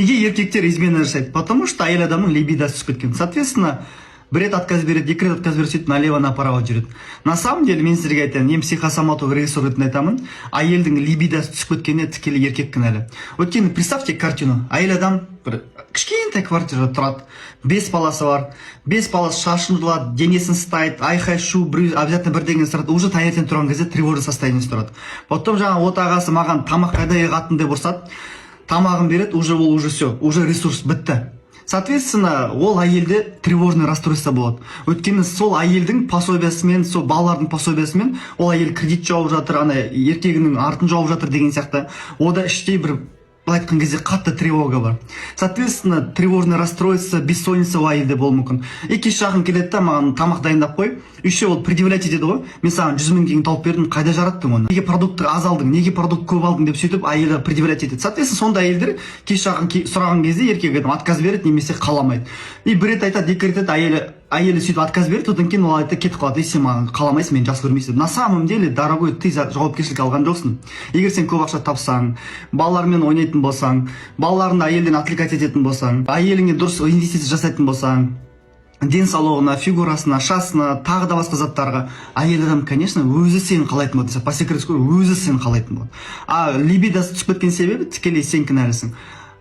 Неге еркектер измена жасайды? Потому что әйел адамның либидосы түсіп кеткен. Соответственно, бір рет отказ береді, екі рет отказ береді, сөйтіп налево направо жүреді. На самом деле, мен сіздерге айтайын, мен психосоматолог, режиссер ретінде айтамын, әйелдің либидосы түсіп кеткеніне тікелей еркек кінәлі. Өйткені представьте картину: әйел адам бір кішкентай квартирада тұрады, бес баласы бар, бес баласы шашын жұлады, денесін ұстайды, айқай шу, біреу обязательно бірдеңе сұрады. Уже таңертең тұрған кезде тревожный состояние тұрады. Потом жаңағы отағасы «Маған тамақ қайда, ей, қатын?» деп ұрсады, тамағын береді, уже ол уже все, уже ресурс бітті. Соответственно, ол әйелде тревожный расстройство болады, өйткені сол әйелдің пособиясымен, сол балалардың пособиясымен ол әйел кредит жауып жатыр, ана еркегінің артын жауып жатыр деген сияқты. Ода іштей бір, былай айтқан кезде, қатты тревога бар. Соответственно, тревожный расстройство, бессонница ол әйелде болуы мүмкін. И кеш жақын келеді да: «Маған тамақ дайындап қой». Еще ол предъявлять етеді ғой: «Мен саған 100 000 теңге тауып бердім, қайда жараттың оны? Неге продукт аз алдың, неге продукт көп алдың?» деп, сөйтіп әйелі предъявлять етеді. Соответственно, сондай әйелдер кеш жақын сұраған кезде еркек адам отказ береді немесе қаламайды. И бір рет айтады, екі рет айтады, әйелі сөйтіп отказ береді. Одан кейін ол айтады, кетіп қалады: «Ей, сен маған қаламайсың, мені жақсы көрмейсің» деп. На самом деле, дорогой, ты жауапкершілік алған жоқсың. Егер сен көп ақша тапсаң, балалармен ойнайтын болсаң, балаларыңды әйелден отвлекать ететін болсаң, әйеліңе дұрыс инвестиция жасайтын болсаң, денсаулығына, фигурасына, шашына, тағы да басқа заттарға, әйел адам, конечно, өзі сені қалайтын болады. По секрету скажу, өзі сені қалайтын болады. А либидосы түсіп кеткен себебі тікелей сен кінәлісің.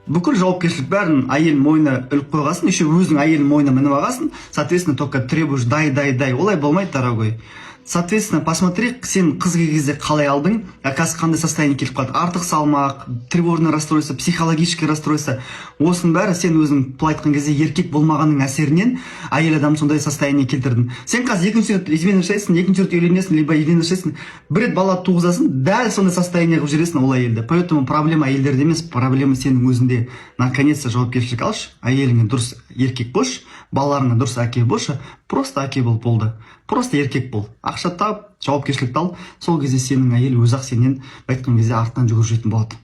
Бүкіл жауапкершілік бәрін әйелдің мойнына іліп қойғансың, еще өзің әйелдің мойнына мініп алғансың. Соответственно, только требуешь: «Дай, дай, дай». Олай болмайды, дорогой. Соответственно, посмотри, сен қыз келген кезде қалай алдың, а қазір қандай состояние келіп қалды: артық салмақ, тревожное расстройство, психологическое расстройство. Осының бәрі сен өзің, былай айтқан кезде, еркек болмағанның әсерінен әйел адам сондай состояние келтірдің. Сен қазір екінші рет измена жасайсың, екінші рет үйленесің либо измена жасайсың, бір рет бала туғызасың, дәл сондай состояние қылып жібересің ол әйелді. Поэтому проблема әйелдерде емес, проблема сенің өзіңде. Наконец то жауапкершілік алшы, әйеліңе дұрыс еркек болшы, балаларыңа дұрыс әке болшы. Просто әке бол, болды, просто еркек бол, ақша тап, жауапкершілікті ал. Сол кезде сенің әйел өзі ақ сенен, былай айтқан кезде, артынан жүгіріп жүретін болады.